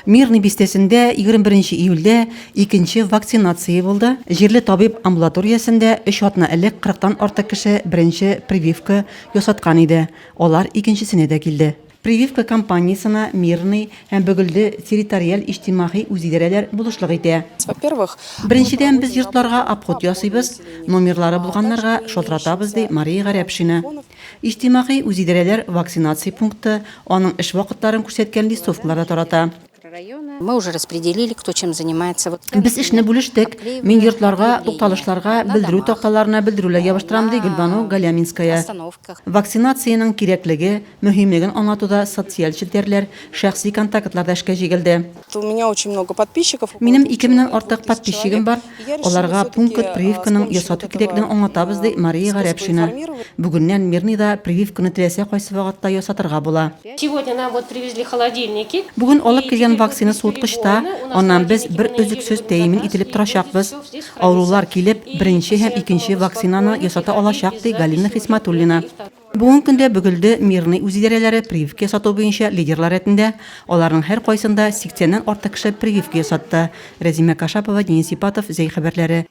Мирный бистәсендә 21 нче июльдә икенче вакцинация булды. Җирле табиб амбулаториясендә өч атна элек кырыктан артык кеше беренче прививка ясаткан иде, алар икенчесенә дә килде. Прививка кампаниясенә Мирный һәм Бөгелде территориаль иҗтимагый үзидарәләр булышлык итә. Беренчедән, без йортларга обход ясыйбыз, номерлары булганнарга шалтыратабыз, ди Мария Гарәпшина. Иҗтимагый үзидарәләр вакцинация пункты, аның эш вакытларын күрсәткән листовкалар да тарата. Мы уже распределили, кто чем занимается. Вот Без эшне бүлештек. Мин йортларга, тукталышларга, белдерү такталарына белдерүләр ябыштырам, ди Гөлбану Галяминская. Вакцинациянең кирәклеге, мөһимлеген аңлатуда социаль челтәрләр, шәхси контактлар да эшкә җигелде. У меня очень много подписчиков. Минем 2000 нән артык подписчигым бар, аларга пункт прививканың ясату кирәклеген аңлатабыз, ди Мария Гарәпшина. Бүгеннән Мирныйда прививканы теләсә кайсы вакытта ясатырга була. Сегодня нам вот привезли холодильники. Бүген алып килгән вакцина суыткычта, аннан без бер өзлексез тәэмин ителеп торачакбыз. Авырулар килеп, беренче һәм икенче вакцинаны ясата алачак, ди Галина Хисмәтуллина. Бүгенге көндә Бөгелде, Мирный үзидарәләре прививка ясату буенча лидерлар рәтендә, аларның һәркайсында 80 нән артык кеше прививка ясатты. Рәзимә Кашапова, Денис Ипатов, Зәй хәбәрләре.